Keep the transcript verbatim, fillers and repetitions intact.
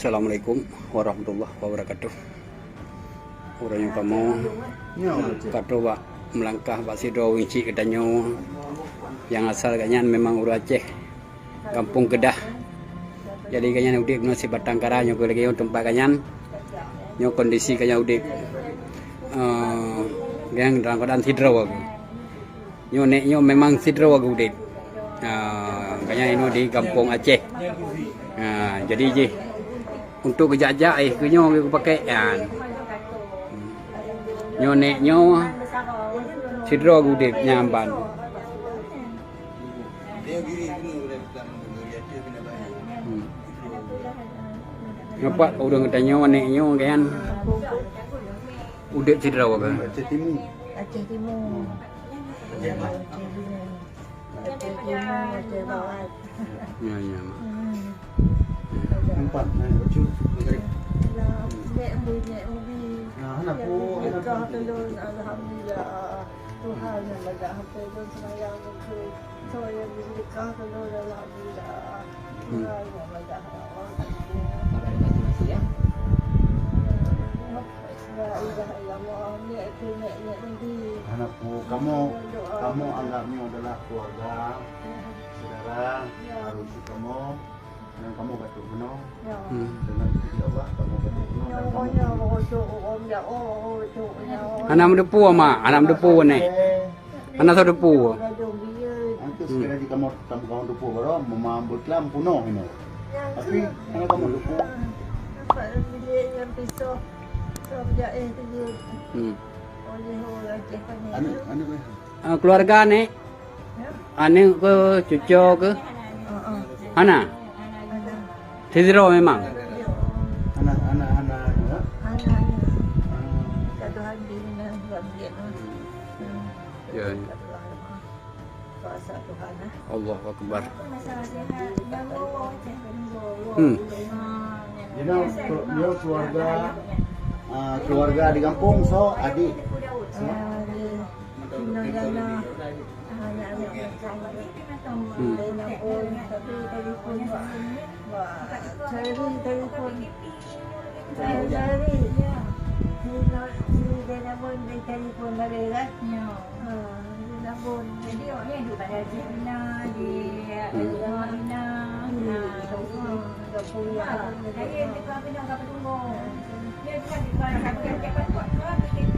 Assalamualaikum warahmatullahi wabarakatuh. Uroe nyoe kamoe ka troh bak meulangkah bak sidroe ureueng chik geutanyoe nyang asai gobnyan memang ureueng Aceh, gampông Keudah. Jadi gobnyan udép ngon sibatang kara nyoe keuh lagèe nyoe teumpat gobnyan. Nyoe kondisi gobnyan udép. Eh, gobnyan dalam keuadaan sidroe. Nyoe nèk nyoe memang sidroe geuh udép. Ha, gobnyan inoe di gampông Aceh. Ha, jadi jih untuk geujak-jak éh keu nyoe geupakèk nyan. Nyoe nèk nyoe sidroe geuh udép nyan ban. Hmm. Nyoe pat ureueng geutanyoe nèk nyoe kan udép sidroe kan. Aceh Timu. Aceh Timu. Aceh Timu, Aceh Barat. Ya, ya, Mak. Hmm. Empat, eh, baju. Lah, nèk bui, nèk ubi. Nah, hana pu, hana pu. Nikah tulôn, alhamdulillah. Tuhan nyang bajak sampai lôn seumayang mungkin. Soe nyang bri nikah tulôn, alhamdulillah. Hmm. Tuhan nyang bajak. Sabar, terima kasih, ya. La ilaha illallah, nèk tu nèk, nèk ubi. Hana pu, kamoe, kamoe anggap nyoe adalah keluarga, saudara, ya, harus kamoe, dan kamoe batuk keunoe. Ya. Hmm. Dengan izin Allah, kamoe batuk keunoe dan kamoe. Nyoe, nyoe, batuk, oh, ya, oh, batuk, ya, oh. Hana meudepu, Mak, hana meudepu, nèk. Eh. Hana soe teupeu. Antu sekali lagi kamoe, kamoe, kamoe teupeu baroe, meumam beuklam punoh inoe. Tapi hana kamoe teupeu. Nampak bilik nyang pisoh, sob jaéh teujeuet. Hmm. Oleh orang Aceh pané. Aneuk, aneuk eh. Ah, keluarga ni? Ya. Aneuk ke, cucu ke? Oh, oh. Hana? Hana. Sidroe memang? Anak, anak, anak juga. Anak, anak. Ah. Satu hati dengan dua bilik. Hmm. Ya, ya. Kuasa Tuhan, eh. Allahu Akbar. Hmm. Jadi, keu-, dia keluarga, ah, keluarga di gampông, so, adik. So. Ah, di Cina Jana. Ah, anak-anak macam ni. Hmm. Dia nak pun, tapi telefon, wah, cari telefon. Dari, dari. Di, di Danabon di telefon balik kan? Ya. Ha, di Danabon. Jadi, awaknyan duduk pada Aceh Bina, di Aceh Bina. Hmm. Ha, ha, tak payah. Saya dekat Bina, kat Petunggung. Dia bilang dekat Aceh Bina, dekat Petunggung.